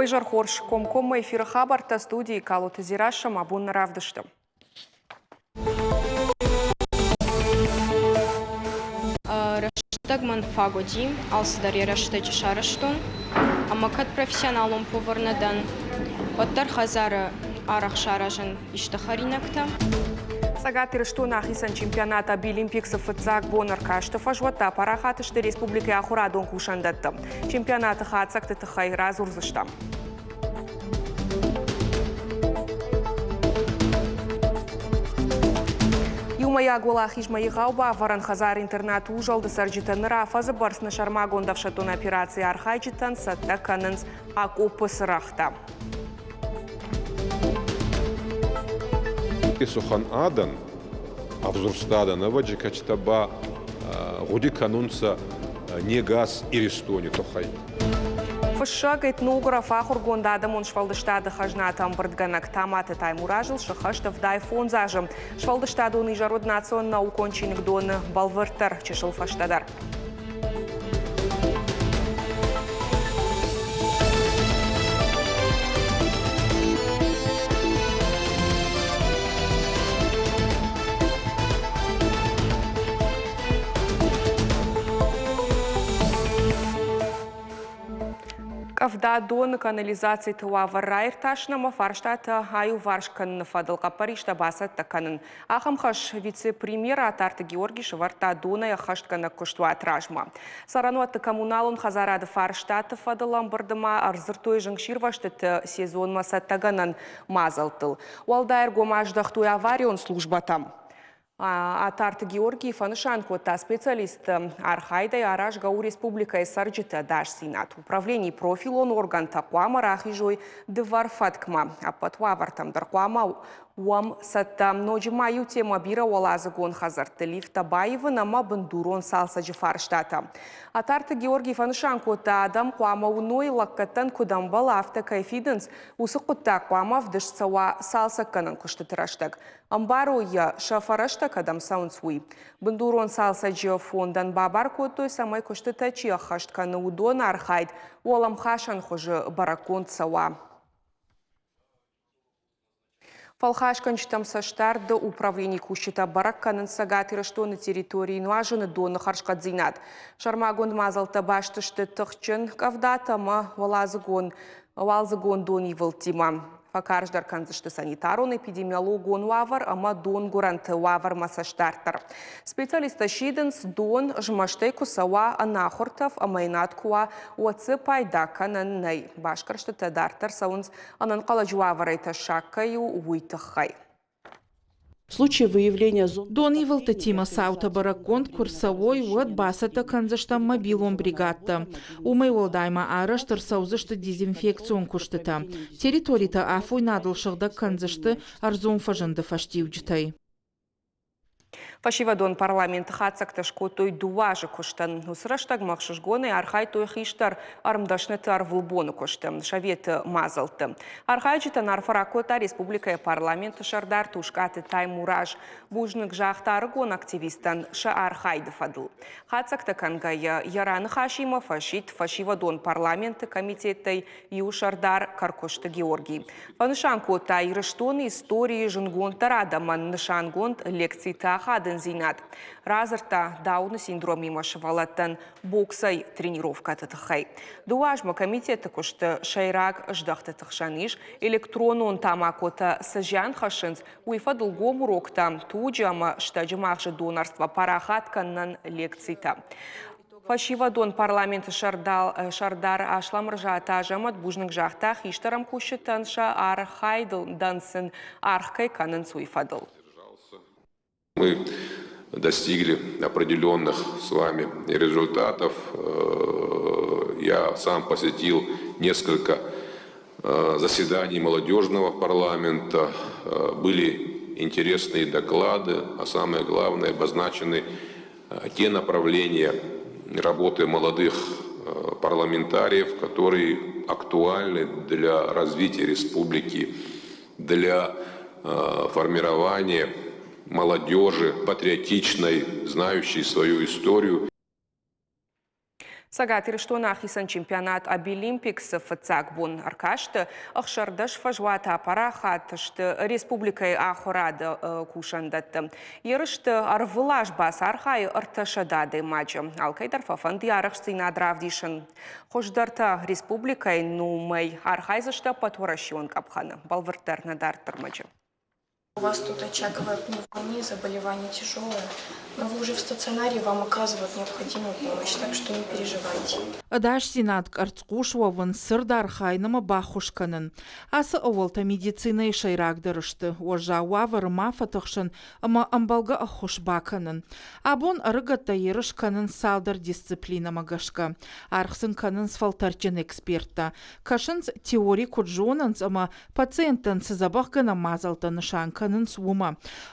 Уый зӕр хорз комкоммӕ эфиры хабӕрттӕ студийы Калоты Дзерассӕ ма бон нӕ равдысты. Рӕстӕг мӕн фаг уыди, алцыдӕр йӕ рӕстӕджы сарӕзтон. Ӕмӕ кӕд профессионалон повар нӕ дӕн, уӕддӕр хӕдзары арӕх саразын исты хӕринӕгтӕ. Цӕгат Ирыстоны ахицӕн чемпионат Абилимпиксы фыццаг бон ӕркасты фӕзуӕттӕ апарахат сты республикӕйы ахуырадон кусӕндӕтты. Чемпионаты хатдзӕгты тыххӕй радзурдзыстӕм. Иумӕйаг уӕлахизмӕ егъау бавӕрӕн хӕдзар-интернат узӕлды цӕрджытӕ ныр афӕдзы бӕрц нӕ сӕрмагонд ӕфсӕддон операцийы архайджытӕн цӕттӕ кӕнынц акъоппы цырӕгътӕ. Исухан адӕн, ӕвзурст адӕн, ӕвӕджи кӕцитӕ ба гъуди кӕнунцӕ не гас Иристони туххӕй. Фыссӕг, этнограф, ахуыргонд адӕмон сфӕлдыстады хӕзнатӕ ӕмбырдгӕнӕг Таматы Таймуразыл сыххӕст 75 азы. Сфӕлдыстадон изӕр уыд национ наукон чиныгдоны, бӕлвырддӕр чысыл фӕстӕдӕр. Къӕвда доны канализациты уавӕр раиртасын ӕмӕ фарстатӕ аиуварс кӕныны фӕдыл хъӕппӕристӕ бацӕттӕ кӕнын. Ахӕм хӕс вице-премьер Атарты Георгий сӕвӕрдта донӕй ӕххӕстгӕнӕг куыстуат размӕ. Цӕрӕнуӕтты коммуналон хӕдзарады фарстаты фӕдыл ӕмбырды ма ӕрдзырдтой зынгсирвӕзтыты сезонмӕ цӕттӕгӕнӕн мадзӕлттыл. Уӕлдай ӕргом аздӕхтой аварион службӕтӕм. Атарты Георгий фӕнысан кодта, специалистты архайдӕй аразгӕ у республикӕйы цӕрджыты ӕдасдзинад. Управленийы профилон органтӕ хъуамӕ рахизой дывӕр фӕткмӕ. Ӕппӕт уавӕртӕм дӕр хъуамӕ уӕм цӕттӕ. Ноджы ма иу темӕ бирӕуӕладзыгон хӕдзӕртты лифттӕ баивын ӕмӕ бындурон цалцӕджы фарстатӕ. Атарты Георгий фӕнысан кодта, адӕм хъуамӕ уыной, лӕггӕдтӕн куыд ӕмбӕлы, афтӕ кӕй фидынц, уыцы хъуыддаг хъуамӕ ӕвдыст цӕуа цалцӕггӕнӕн куыстыты рӕстӕг. Ӕмбарой йӕ, сӕ фӕрӕзтӕ кӕдӕм цӕуынц, уый. Бындурон цалцӕджы фондӕн бабар кодтой, цӕмӕй куыстытӕ чи ӕххӕст кӕны, уыдоны архайд уӕлӕмхасӕн хуызы бӕрӕггонд цӕуа. Фӕлхасгӕнджытӕм цӕстдарды управленийы кусджытӕ бӕрӕг кӕнынц Цӕгат Ирыстоны территорийы нуазыны доны хӕрзхъӕддзинад. Сӕрмагонд мадзӕлттӕ баст сты тыхджын къӕвдатӕ ӕмӕ уалдзыгон донивылдтимӕ. Фӕкарздӕр кӕндзысты санитарон-эпидемиологон уавӕр ӕмӕ донгуырӕнты уавӕрмӕ цӕстдарддӕр. Специалисттӕ сидынц, дон змӕстӕй куы цӕуа, ӕнахуыр тӕф ӕмӕ йын ад куы уа, уӕд дзы пайда кӕнӕн нӕй. Басгӕрстытӕ дарддӕр цӕуынц ӕнӕнхъӕлӕджы уавӕрӕй тӕссаг кӕй у, уый тыххӕй. В случае выявления зон Донивылдтытимӕ цаутӕ бӕрӕггонд куы рцӕуой, уӕд бацӕттӕ кӕндзыстӕм мобилон бригадтӕ. Уымӕй уӕлдай ма арӕзт ӕрцӕудзысты дезинфекцион куыстытӕ. Территоритӕ афойнадыл сыгъдӕг кӕндзысты ӕрдзон фӕзынды фӕстиуджытӕй. Фӕсивӕдон парламенты хатдзӕгтӕ скодтой дыууӕ азы куыстӕн. Уыцы рӕстӕгмӕ ӕхсызгонӕй архайдтой хистӕр ӕрмдӕсныты ӕрвылбоны куысты, советы мадзӕлтты. Архайджытӕн арфӕ ракодта республикӕйы парламенты сӕрдар Тускъаты Таймураз. Бузныг загъта ӕрыгон активисттӕн сӕ архайды фӕдыл. Хатдзӕгтӕ кӕнгӕйӕ, йӕ раныхасимӕ фӕсидт фӕсивӕдон парламенты комитеттӕй иу сӕрдар Кӕркуысты Георгий. Фӕнысан кодта Ирыстоны историйы зындгонддӕр адӕмӕн нысангонд лекциты ахадындзинад. Радзырдта Дауны синдромимӕ сывӕллӕттӕн боксӕй тренировкӕты тыххӕй. Дыууӕ азмӕ комитеты куысты сӕйраг здӕхтыты хсӕн ис электронон тамакотӕ цы зиан хӕссынц, уый фӕдыл гом уроктӕ, туджы ӕмӕ стӕджы магъзы донорство парахат кӕнынӕн лекцитӕ. Фӕсивӕдон парламенты сӕрдар Асламырзаты Азӕмӕт бузныг загъта хистӕр ӕмкусджытӕн сӕ архайдыл дӕнцын аргъ кӕй кӕнынц, уый фӕдыл. Мы достигли определенных с вами результатов. Я сам посетил несколько заседаний молодежного парламента. Были интересные доклады, а самое главное, обозначены те направления работы молодых парламентариев, которые актуальны для развития республики, для формирования молодежи, патриотичной, знающей свою историю. Цӕгат Ирыстоны ахицӕн чемпионат Абилимпиксы фыццаг бон ӕркасты 16 фӕзуаты апарахат сты республикӕйы ахуырады кусӕндӕтты. Ерысты ӕрвылаз бацархайы 300 адӕймаджы. Алкӕйдӕр фӕфӕнды йӕ арӕхстдзинад равдисын. Хуыздӕртӕ республикӕйы номӕй архайдзысты ӕппӕтуӕрӕсеон къӕпхӕны. Бӕлвырддӕр нӕ дарддӕр ӕрмӕджы. У вас тут очаговая пневмония, заболевание тяжелое, но вы уже в стационаре, вам оказывают необходимую помощь, так что не переживайте. Ӕдасдзинад къӕрцхъус уӕвын, цырд архайынмӕ баххуыс кӕнын. Ацы ӕууӕлтӕ медицинӕйы сӕйрагдӕр сты. Уӕззау уавӕры ма фӕтыхсын ӕмӕ ӕмбӕлгӕ ӕххуыс бакӕнын. Абон ӕрыгӕттӕ ерыс кӕнынц цалдӕр дисциплинӕмӕ гӕсгӕ. Аргъ сын кӕнынц фӕлтӕрдджын эксперттӕ. Кӕсынц, теори куыд зонынц ӕмӕ Пациенттӕн цы дзӕбӕхгӕнӕн мадзӕлттӕ нысан кӕнынц, уымӕ.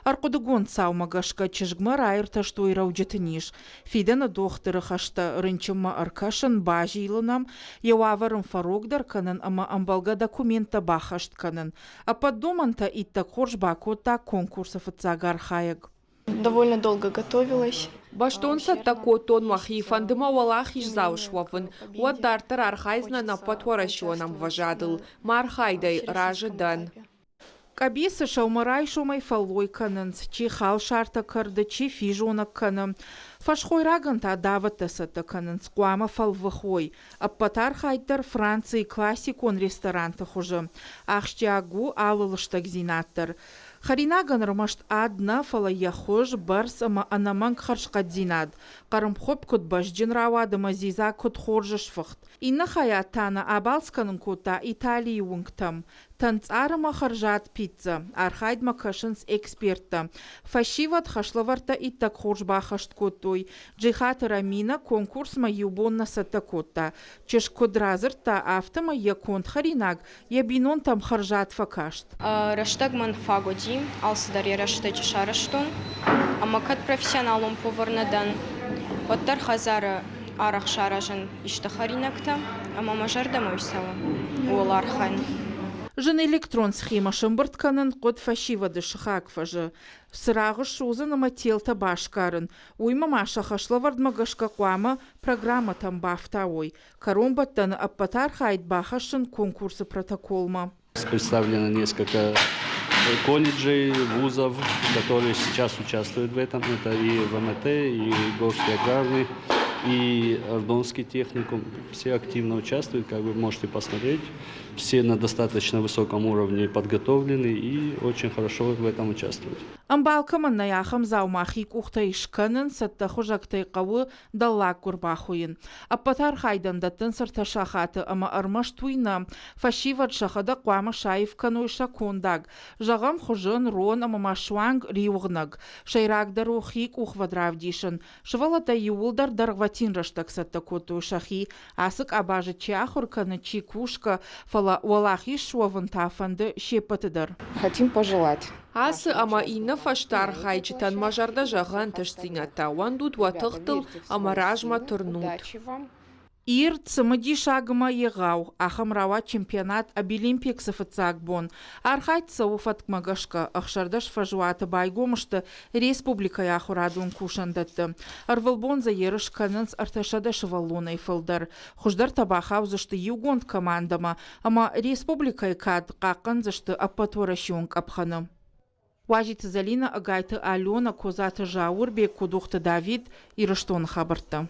Ӕрхъуыдыгонд цаумӕ гӕсгӕ чызгмӕ раиртӕстой рӕуджыты низ. Фидӕны дохтыры хӕстӕ рынчынмӕ ӕркӕсын, базилын ӕм, йӕ уавӕр ын фӕрогдӕр кӕнын ӕмӕ ӕмбӕлгӕ документтӕ баххӕст кӕнын. Ӕппӕт домӕнтӕ иттӕг хорз бакодта конкурсы фыццаг архайӕг. Довольно долго готовилась. Бӕстон цӕттӕ кодтон мӕхи, фӕнды мӕ уӕлахиздзау суӕвын, уӕд дарддӕр архайдзынӕн ӕппӕтуӕрӕсеон ӕмвӕзадыл. Мӕ архайдӕй разы дӕн. Къӕбицы сӕумӕрайсомӕй фӕллой кӕнынц, чи халсартӕ кӕрды, чи физонӕг кӕны. Фӕсхойрагӕн та давӕттӕ цӕттӕ кӕнынц, хъуамӕ фӕлвых уой. Ӕппӕт архайд дӕр Францийы классикон ресторанты хуызы. Ахсджиаг у алы лыстӕгдзинад дӕр. Хӕринагӕн ӕрмӕст ад нӕ, фӕлӕ йӕ хуыз, бӕрц ӕмӕ ӕнӕмӕнг хӕрзхъӕддзинад. Хъӕрмхуыпп куыд бӕзджын рауад ӕмӕ дзидза куыд хорз сфыхт. Иннӕ хайад та нӕ абалц кӕнын кодта Италийы уынгтӕм. Тӕнцъар ӕмӕ хӕрзад пиццӕ. Архайдмӕ кӕсынц эксперттӕ. Фӕсивӕд хӕслӕвӕрдтӕ иттӕг хорз баххӕст кодтой. Джихаты Раминӕ конкурсмӕ иу бон нӕ цӕттӕ кодта. Чызг куыд радзырдта, афтӕмӕй йӕ конд хӕринаг йӕ бинонтӕм хӕрзад фӕкаст. Рӕстӕг мӕн фаг уыди, алцыдӕр йӕ рӕстӕджы сарӕзтон. Ӕмӕ кӕд профессионалон повар нӕ дӕн, уӕддӕр хӕдзары арӕх саразын исты хӕринӕгтӕ, ӕмӕ мӕ зӕрдӕмӕ уый цӕуы, ууыл архайын. Зын электрон схемӕ сӕмбырд кӕнын хъуыд фӕсивӕды сыхаг фӕзы. Цырагъы ссудзын ӕмӕ телтӕ басгарын. Уыимӕ ма сӕ хӕслӕвӕрдмӕ гӕсгӕ хъуамӕ программӕтӕм бафтауой. Кӕронбӕттӕны ӕппӕт архайд бахӕссын конкурсы протоколмӕ. Представлено несколько колледжей, вузов, которые сейчас участвуют в этом. Это и ВМТ, и Горский аграрный, и Ордонский техникум. Все активно участвуют, как вы можете посмотреть. Все на достаточно высоком уровне подготовлены и очень хорошо в этом участвуют. Ӕмбал кӕмӕн нӕй, ахӕм дзаума хи къухтӕй скӕнын, цӕттӕ хуызӕгтӕй хъӕуы дӕллаггуыр бахуыйын. Ӕппӕт архайдӕн дӕттынц ӕртӕ сахаты ӕмӕ ӕрмӕст уый нӕ, фӕсивӕд сӕхӕдӕг хъуамӕ саив кӕной сӕ кондаг. Зӕгъӕм, хуызын, рон ӕмӕ ма суанг риуыгънӕг. Сӕйрагдӕр у хи къухвӕд равдисын. Сывӕллӕттӕ иууылдӕр дӕргъвӕтин рӕстӕг цӕттӕ кодтой сӕхи. Ацы къабазы чи ахуыр кӕны, чи кусгӕ, фӕлӕ уӕлахиз суӕвын та фӕнды се ппӕты дӕр. Хотим пожелать Ацы ӕмӕ иннӕ фӕзты архайджытӕн мӕ зӕрдӕ зӕгъы ӕнтыстдзинӕдтӕ, уӕндут уӕ тыхтыл ӕмӕ размӕ тырнут. Ирд, цымыдисаг ӕмӕ егъау, ахӕм рауад чемпионат Абилимпиксы фыццаг бон. Архайд цӕуы фӕткмӕ гӕсгӕ. 16 фӕзуаты байгом сты республикӕйы ахуырадон кусӕндӕтты. Ӕрвылбон дзы ерыс кӕнынц 300 сывӕллонӕй фылдӕр. Хуыздӕртӕ бахаудзысты иугонд командӕмӕ ӕмӕ республикӕйы кад хъахъхъӕндзысты ӕппӕтуӕрӕсеон къӕпхӕны. Уазиты Зӕлинӕ, Ӕгайты Алена, Козаты Зауырбег, Кудухты Давид, Ирыстоны хабӕрттӕ.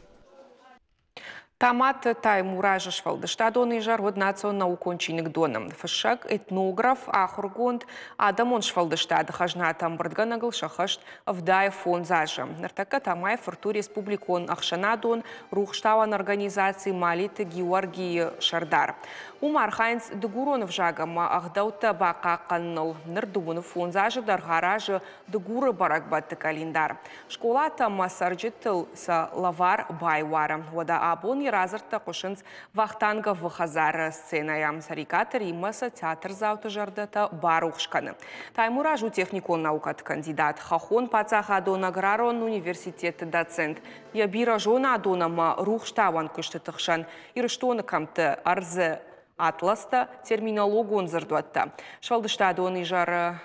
Таматы Таймуразы сфӕлдыстадон изӕр уыд национ наукон чиныгдоны. Фыссӕг, этнограф, ахуыргонд, адӕмон сфӕлдыстады хӕзнатӕ ӕмбырдгӕнӕгыл сӕххӕст 75 азы. Ныртӕккӕ Тамайы фырт у республикон ӕхсӕнадон рухстауӕн организаци Малиты Гиуӕргийы сӕрдар. Уым архайынц дыгурон ӕвзаг ӕмӕ ӕгъдӕуттӕ бахъахъхъӕныныл. Ныр дыууын фондз азы дӕргъы аразы Дыгуры бӕрӕгбӕтты къӕлиндар. Скъолатӕ ӕмӕ цӕрджытыл сӕ лӕвар байуары. Уӕдӕ абон йӕ радзырдтӕ хъуысынц Вахтанговы хӕдзары сценӕйӕ. Цӕрикъаты Риммӕ сӕ театрдзауты зӕрдӕтӕ барухс кӕны. Таймураз у техникон наукӕты кандидат, хӕххон паддзахадон аграрон университеты доцент. Йӕ бирӕ зонадон ӕмӕ рухстауӕн куыстыты хсӕн Ирыстоны кӕмтты ӕрдзы. атластӕ, терминологон дзырдуӕттӕ. Сфӕлдыстадон изӕры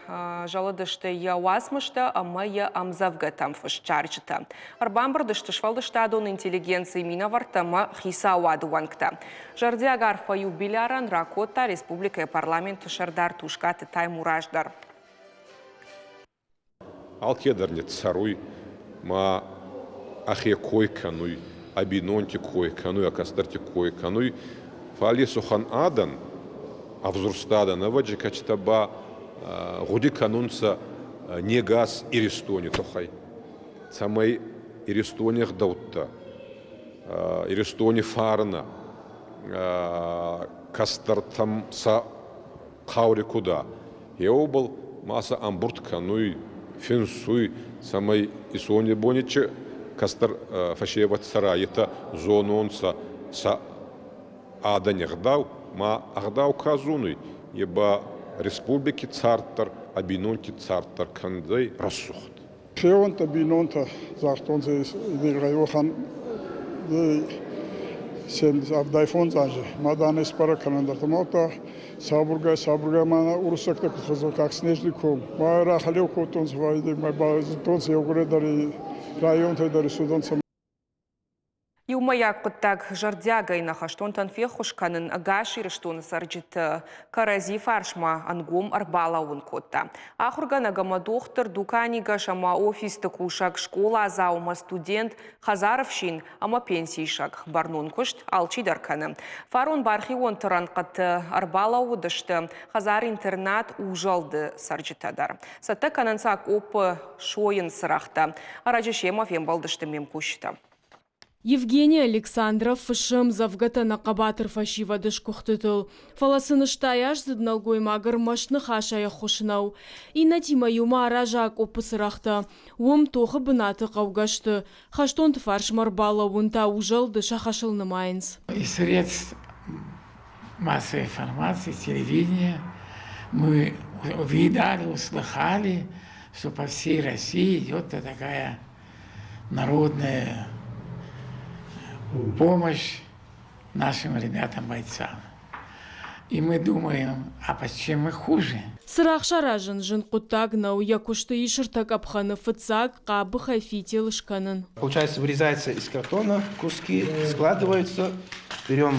зӕлыдысты йӕ уацмыстӕ ӕмӕ йӕ ӕмдзӕвгӕтӕм фыст зарджытӕ. Ӕрбамбырд сты сфӕлдыстадон интеллигенцийы минӕвӕрттӕ ӕмӕ хицауады уӕнгтӕ. Зӕрдиаг арфӕ юбилярӕн ракодта республикӕйы парламенты сӕрдар Тускъаты Таймураз дӕр. Алкедӕр не цӕруй ма ӕхе кой кӕнуй, ӕ бийнонти кой кӕнуй, ӕ кӕстӕрти кой кӕнуй. Фал есухан адӕн, ӕвзурст адӕн, ӕвӕдзи, кӕцитӕ ба гъуди кӕнунцӕ не гас Иристони туххӕй, цӕмӕй Иристони ӕгъдӕуттӕ, Иристони фарнӕ кӕстӕртӕм сӕ хъаури куд ӕ, еубал ма сӕ ӕмбурд кӕнуй, финсуй, цӕмӕй исонибони чи кӕстӕр фӕсевӕд цӕра, етӕ зононцӕ сӕ адӕни ӕгъдау, ма ӕгъдау ка зонуй, е ба республики цард дӕр, ӕ бийнонти цард дӕр кӕндзӕй рӕсугъд. Хеуӕнттӕ, бийнонтӕ загътонцӕ уӕхӕн 75 анзи ма дан исбӕрӕг кӕнӕн дӕр. Ма сабургай, сабургай ма уруссӕгтӕ куд фӕззӕгъ, как снежный ком. Ма рахӕлеу кодтонцӕ, ма базудтонцӕ еугурӕй дӕр районтӕй дӕр иссудӕнцӕ. Иумӕйаг хъуыддаг зӕрдиагӕй нӕ хӕстонтӕн феххуыс кӕнын ӕгас Ирыстоны цӕрджыты кӕрӕдзи фарсмӕ ӕнгом ӕрбалӕууын кодта. Ахуыргӕнӕг ӕмӕ дохтыр, дуканигӕс ӕмӕ офисты кусӕг, скъоладзау ӕмӕ студент, хӕдзары фсин ӕмӕ пенсиисӕг. Бӕрнон куыст алчидӕр кӕны. Фарон бархионты рӕнхъыты ӕрбалӕууыдысты хӕдзар-интернат Узӕлд-ы цӕрджытӕ дӕр. Цӕттӕ кӕнынц акъоппы сойын цырӕгътӕ. Ӕрӕджы семӕ фембӕлдысты ме мкусджытӕ. Евгений Александров фыссы ӕмдзӕвгӕтӕ нӕ хъӕбатыр фӕсивӕды сгуыхтытыл, фӕлӕ сын стайаздзыд нӕлгоймаг ӕрмӕст ныхасӕй ӕххуыс нӕу. Иннӕтимӕ иумӕ аразы акъоппы цырӕгътӕ. Уым тохы бынаты хъӕугӕ сты. Хӕстонты фарсмӕ ӕрбалӕууын та узӕлды сӕ хӕсыл нымайынц. Из средств массовой информации, телевидения мы увидали, услыхали, что по всей России идет такая народная помощь нашим ребятам-бойцам. И мы думаем, а почем мы хуже? Цырагъ саразын зын хъуыддаг нӕу, йӕ куысты ис ӕртӕ къӕпхӕны фыццаг хъӕбыхӕй фитил скӕнын. Получается, вырезается из картона, куски складываются, берем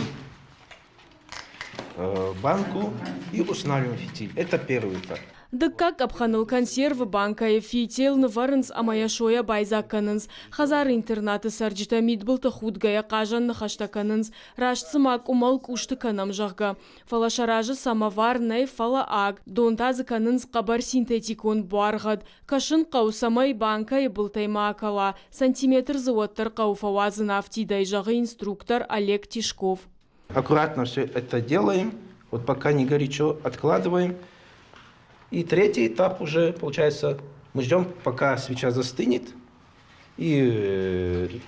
банку и устанавливаем фитиль. Это первый этап. Дыккаг къӕпхӕныл консервы банкӕйы фитил нывӕрынц ӕмӕ йӕ сойӕ байдзаг кӕнынц. Хӕдзары-интернаты цӕрджытӕ мидбылты худгӕйӕ хъазӕн ныхӕстӕ кӕнынц, раст цыма къуымӕл къусты кӕнӕм, зӕгъгӕ. Фӕлӕ сӕ разы самовар нӕй, фӕлӕ аг. Дон та дзы кӕнынц хъӕбӕр синтетикон буаргъӕд. Кӕсын хъӕуы, цӕмӕй банкӕйы былтӕй ма акӕла, сантиметр дзы уӕддӕр хъӕуы фӕуадзын афтидӕй, зӕгъы инструктор Олег Тишков. Аккуратно все это делаем, вот пока не горячо откладываем. И третий этап уже, получается, мы ждем, пока свеча застынет, и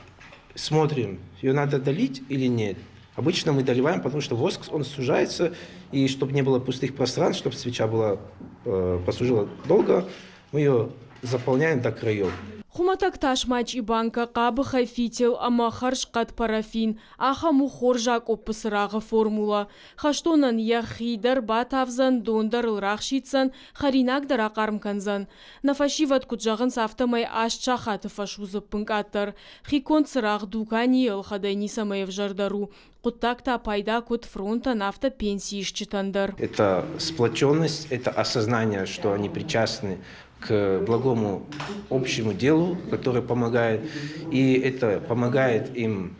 смотрим, ее надо долить или нет. Обычно мы доливаем, потому что воск, он сужается, и чтобы не было пустых пространств, чтобы свеча была, прослужила долго, мы ее заполняем до краев. Хуымӕтӕг тасмачъи банкӕ, хъӕбыхӕй фитил ӕмӕ хӕрзхъӕд парафин. Ахӕм у хорз акъоппы цырагъы формула. Хӕстонӕн йӕхи дӕр батавдзӕн, дон дӕр ыл рахсиддзӕн, хӕринаг дӕр ахъарм кӕндзӕн. Нӕ фӕсивӕд куыд зӕгъынц, афтӕмӕй аст сахаты фӕсудзы ӕппынкъаддӕр. Хиконд цырагъ дуканийы ӕлхӕдӕй ницӕмӕй ӕвзӕрдӕр у. Хъуыддаг та пайда куыд фронтӕн, афтӕ пенсиисджытӕн дӕр. Это сплоченность, это осознание, что они причастны к благому общему делу, которое помогает. И это помогает им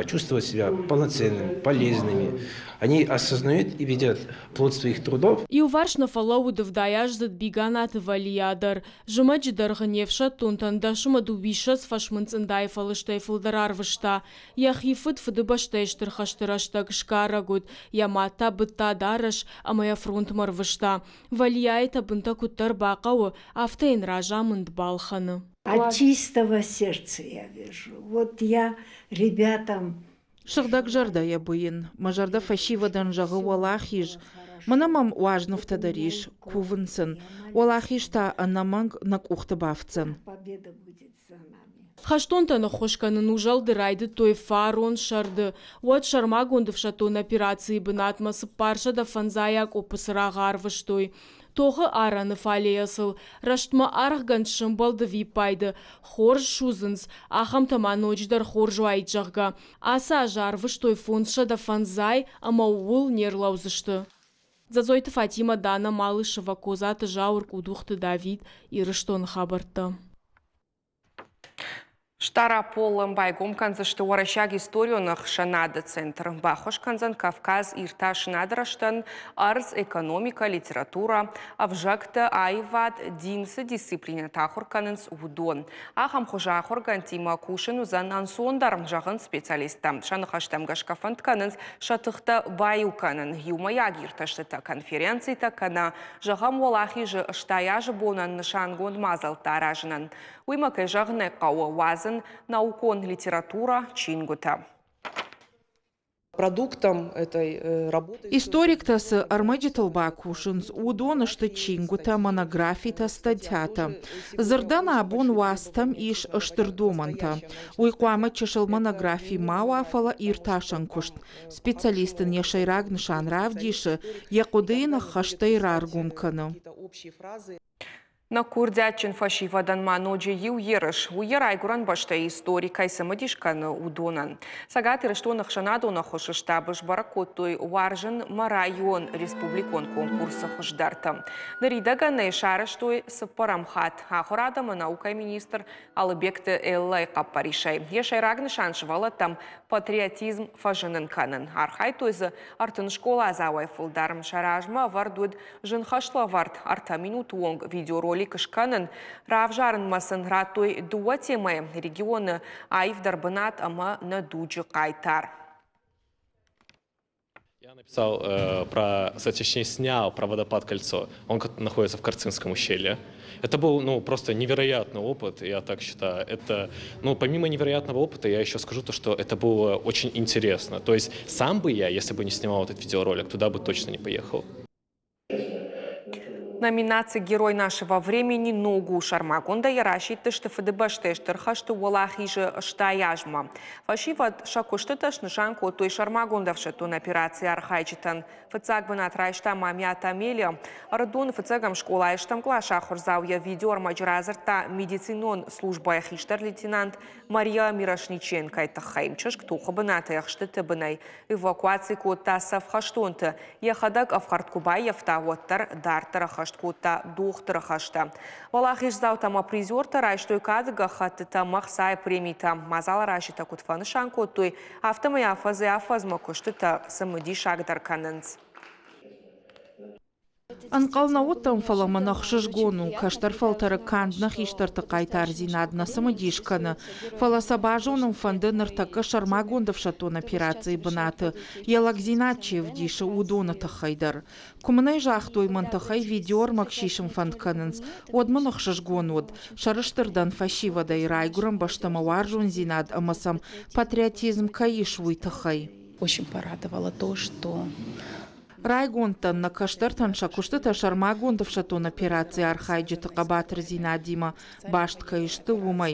чувствовать себя полноценными, полезными. Они осознают и видят плод своих трудов. Иуварс нӕ фӕлӕууыд ӕвдайаздзыд Биганаты Валия дӕр. Зымӕджы дӕргъы не фсӕддонтӕн дӕсмӕ дыууиссӕдз фӕсмын цъындайы фӕлыстӕй фылдӕр арвыста. Йӕхи фыд Фыдыбӕстӕйы Стыр хӕсты рӕстӕг сгарӕг уыд, йӕ мад та быдта дарӕс ӕмӕ йӕ фронтмӕ рвыста. Валияйы тӕбынтӕ куыддӕр бахъӕуы, афтӕ йын разамынд балхӕны. От чистого сердца я вижу. Вот я ребятам Сыгъдӕг зӕрдӕйӕ быйын, мӕ зӕрдӕ фӕсивӕдӕн зӕгъы уӕлахиз. Мӕнӕ мӕм уазнывтӕ дӕр ис, кувын сын. Уӕлахиз та ӕнӕмӕнг нӕ къухты бафтдзӕн. Хӕстонтӕн ӕххуыс кӕнын узӕлды райдыдтой фарон сӕрды. Уӕд сӕрмагонд ӕфсӕддон операцийы бынатмӕ 450 акъоппы цырагъ арвыстой. Тохы арӕны фалейӕ сыл рӕстмӕ аргъгӕнд сӕмбӕлд ӕвиппайды. Хорз судзынц, ахӕмтӕ ма ноджыдӕр хорз уаид, зӕгъгӕ. Ацы аз арвыстой 550 ӕмӕ ууыл не рлӕудзысты. Дзӕдзойты Фатимӕ, Дана Малышева, Козаты Зауыр, Къудухты Давид, Ирыстоны хабӕрттӕ. Стъараполы байгом кӕндзысты Уӕрӕсейаг историон ӕхсӕнады центр. Баххуыс кӕндзӕн Кавказ иртасынады рӕзтӕн, ӕрдз, экономикӕ, литературӕ, ӕвзӕгтӕ, аивад, дин цы дисциплинӕтӕ ахуыр кӕнынц, уыдон. Ахӕм хуызы ахуыргӕндтимӕ кусын уыдзӕн ӕнцондӕр, зӕгъынц специалисттӕ. Сӕ ныхӕстӕм гӕсгӕ фӕнд кӕнынц сӕ тыхтӕ баиу кӕнын, иумӕйаг иртӕстытӕ, конференцитӕ кӕнӕ, зӕгъӕм, Уӕлахизы 80 азы бонӕн нысангонд мадзӕлттӕ аразынӕн. Уый ма, кӕй зӕгъын ӕй хъӕуы, уадзын наукон литературӕ, чингуытӕ. Продуктом этой э, работы. Историктӕ цы ӕрмӕджытыл бакусынц, уыдон сты чингуытӕ, монографитӕ, статьятӕ. Дзырдӕн абон уацтӕм ис стыр домӕнтӕ. Уый хъуамӕ чысыл монографи ма уа, фӕлӕ иртасӕн куыст. Специалист ын йӕ сӕйраг нысан равдисы, йӕ хъуыды йын ӕххӕстӕй раргом кӕны. Нӕ курдиатджын фӕсивӕдӕн ма ноджы иу ерыс, уый йӕ райгуырӕн бӕстӕйы истори кӕй цымыдис кӕны, уыдонӕн. Цӕгат Ирыстоны ӕхсӕнадон ӕххуысы штабы сбӕрӕг кодтой «Уарзын мӕ район» республикон конкурсы хуыздӕртӕ. Ныридӕгӕн ӕй сарӕзтой цыппӕрӕм хатт. Ахуырад ӕмӕ наукӕйы министр Алыбегты Эллӕйы хъӕппӕрисӕй. Йӕ сӕйраг нысан сывӕллӕттӕм патриотизм фӕзынын кӕнын. Архайдтой дзы 30 скъоладзауӕй фылдӕр. Сӕ размӕ ӕвӕрд уыд зын хӕслӕвӕрд ӕртӕ минуты онг видеоролик скӕнын. Равзарынмӕ сын радтой дыууӕ темӕйы регионы аивдӕр бынат ӕмӕ нӕ дуджы хъайтар. Я написал э, про, точнее, снял про водопад Кольцо. Он находится в Карцинском ущелье. Это был, ну, просто невероятный опыт, я так считаю. Это, ну, помимо невероятного опыта, я еще скажу то, что это было очень интересно. То есть сам бы я, если бы не снимал этот видеоролик, туда бы точно не поехал. Номинаци «Герой нашего времени» ног у сӕрмагондӕй расидтысты Фыдыбӕстӕйы Стыр хӕсты Уӕлахизы 80 азмӕ. Фӕсивӕд сӕ куыстытӕ снысан кодтой сӕрмагонд ӕфсӕддон операцийы архайджытӕн. Фыццаг бынат райста Мамиаты Амелия. Ӕрыдоны фыццӕгӕм скъолайы стӕм къласы ахуырдзау йӕ видеоӕрмӕджы радзырдта медицинон службӕйы хистӕр лейтенант Мария Мирошниченкойы тыххӕй. Чызг тохы бынаты ӕхстыты бынӕй эвакуаци кодта цӕф хӕстонты. Йӕхӕдӕг ӕфхӕрд куы баййӕфта, уӕддӕр дарддӕр ӕххӕст кодта дохтыры хӕстӕ. Уӕлахиздзаутӕ ӕмӕ призертӕ райстой кады гӕххӕттытӕ ӕмӕ ӕхцайы премитӕ. Мадзаларазджытӕ куыд фӕнысан кодтой, афтӕмӕй афӕдзӕй-афӕдзмӕ куыстытӕ цымыдисагдӕр кӕнынц. Ӕнхъӕл нӕ уыдтӕн, фӕлӕ мын ӕхсызгон у, кӕстӕр фӕлтӕры канд нӕ хистӕрты хъайтардзинад нӕ цымыдис кӕны, фӕлӕ сӕ базонын фӕнды ныртӕккӕ сӕрмагонд ӕфсӕддон операцийы бынаты йӕ лӕгдзинад чи ӕвдисы, уыдоны тыххӕй дӕр. Куы мын ӕй загътой, мӕн тыххӕй видеоӕрмӕг сисын фӕнд кӕнынц, уӕд мын ӕхсызгон уыд. Сӕрыстыр дӕн фӕсивӕдӕй райгуырӕн бӕстӕмӕ уарзондзинад ӕмӕ сӕм патриотизм кӕй ис, уый тыххӕй. Очень порадовало то, что Райгонд дӕн, нӕ кӕстӕртӕн сӕ куыстытӕ сӕрмагонд ӕфсӕддон операцийы архайджыты хъӕбатырдзинадимӕ баст кӕй сты, уымӕй.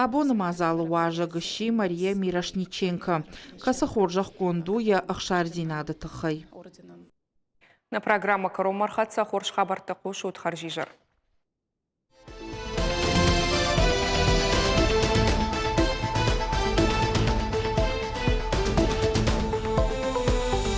Абоны мадзалы уазӕг сси Мария Мирошниченко, кӕцы хорзӕхгонд у йӕ ӕхсардзинады тыххӕй. Нӕ программӕ кӕронмӕ ӕрхӕццӕ. Хорз хабӕрттӕ хъусут. Хӕрзизӕр.